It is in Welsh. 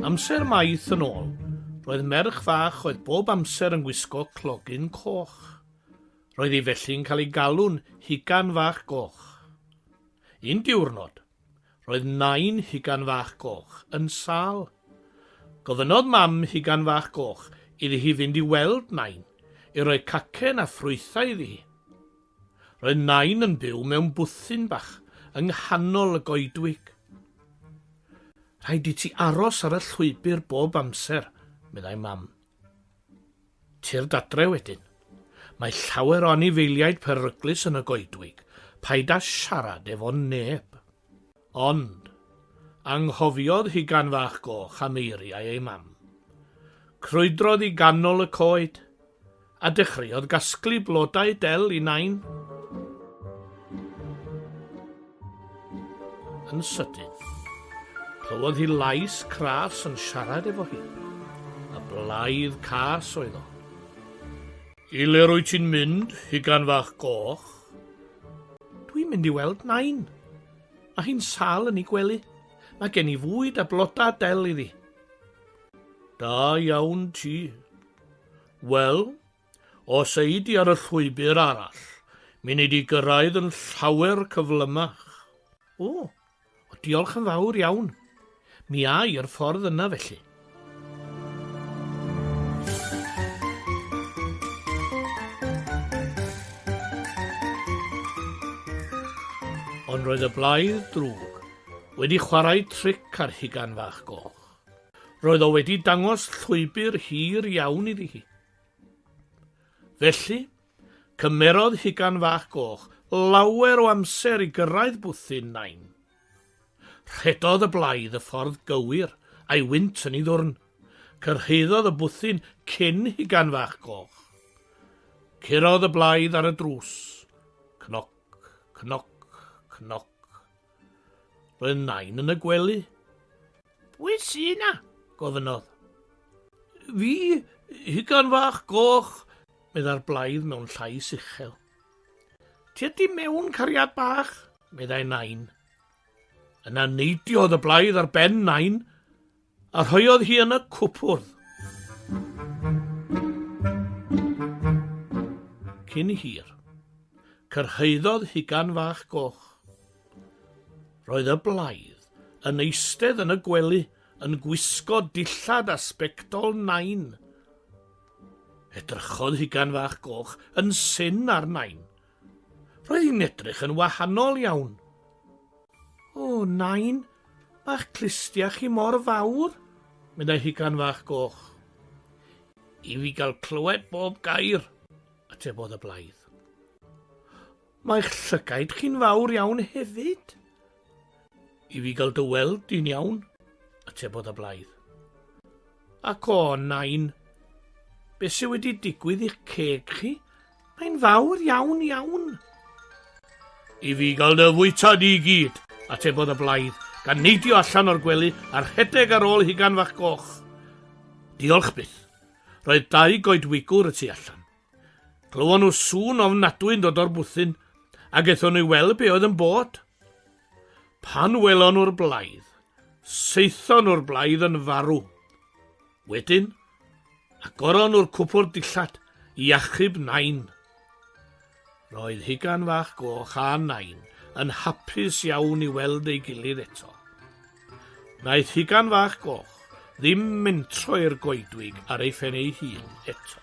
Amser maith yn ôl, roedd merch fach oedd bob amser yn gwisgo clogyn coch. Roedd hi felly'n cael ei galw'n Hugan Fach Goch. Un diwrnod, roedd nain Hugan Fach Goch yn sâl. Gofynnodd mam Hugan Fach Goch iddi hi fynd i weld nain, i roi cacen a ffrwythau iddi hi. Roedd Nain yn byw mewn bwthyn bach yng nghanol y goedwig. Rhaid i ti aros ar y llwybr bob amser, meddai Mam. Tyrd adre wedyn. Mae llawer o anifeiliaid peryglus yn y goedwig, paid â siarad efo neb. Ond, anghofiodd Hugan Fach Goch am eiriau ei mam. Crwydrodd i ganol y coed, a dechreuodd gasglu blodau del i Nain. Yn sydyn, clywodd hi lais cras yn siarad efo hi. Y blaidd cas oedd o. I le rwyt ti'n mynd, Hugan Fach Goch? Dwi'n mynd i weld Nain. Mae hi'n sâl yn ei gwely. Mae gen i fwyd a blodau del iddi. Da iawn ti. Wel, os ei di ar y llwybr arall, mi wnei di gyrraedd yn llawer cyflymach. O, O, diolch yn fawr iawn. Mi a i'r ffordd yna felly. Ond roedd y blaidd drwg wedi chwarae tric ar hugan fach goch. Roedd o wedi dangos llwybr hir iawn iddi hi. Felly, Cymerodd Hugan Fach Goch lawer o amser i gyrraedd bwthyn Nain. Rhedodd y blaidd y ffordd gywir, a'i wynt yn ei ddwrn. Cyrhaeddodd y bwthyn cyn Hugan Fach Goch. Curodd y blaidd ar y drws. Cnoc, cnoc, cnoc. Roedd Nain yn y gwely. Pwy sy 'na? gofynnodd. Fi, Hugan Fach Goch, meddai'r blaidd mewn llais uchel. Tyrd i mewn, cariad bach, meddai Nain. Yna neidiodd y blaidd ar ben Nain, a rhoiodd hi yn y cwpwrdd. Cyn hir, cyrhaeddodd Hugan Fach Goch. Roedd y blaidd yn eistedd yn y gwely yn gwisgo dillad a sbectol Nain. Edrychodd Hugan Fach Goch yn syn ar Nain. Roedd hi'n edrych yn wahanol iawn. O, Nain, mae'ch clustiau chi mor fawr, meddai Hugan Fach Goch. I fi gael clywed bob gair, atebodd y blaidd. Mae'ch llygaid chi'n fawr iawn hefyd. I fi gael dy weld di'n iawn, atebodd y blaidd. Ac o, nain, beth sydd wedi digwydd i'ch ceg chi? Mae'n fawr iawn, iawn. I fi gael dy fwyta di i gyd, atebodd y blaidd, gan neidio allan o'r gwely a rhedeg ar ôl hugan fach goch. Diolch byth. Roedd dau goedwigwr y tu allan. Clywon nhw sŵn ofnadwy yn dod o'r bwthyn, ac aethon nhw i weld be oedd yn bod. Pan welon nhw'r blaidd, saethon nhw'r blaidd yn farw. Wedyn, agoron nhw'r cwpwrdd dillad i achub Nain. Roedd Hugan Fach Goch a Nain yn hapus iawn i weld ei gilydd eto. Wnaeth Hugan Fach Goch ddim mentro i'r goedwig ar ei phen ei hun eto.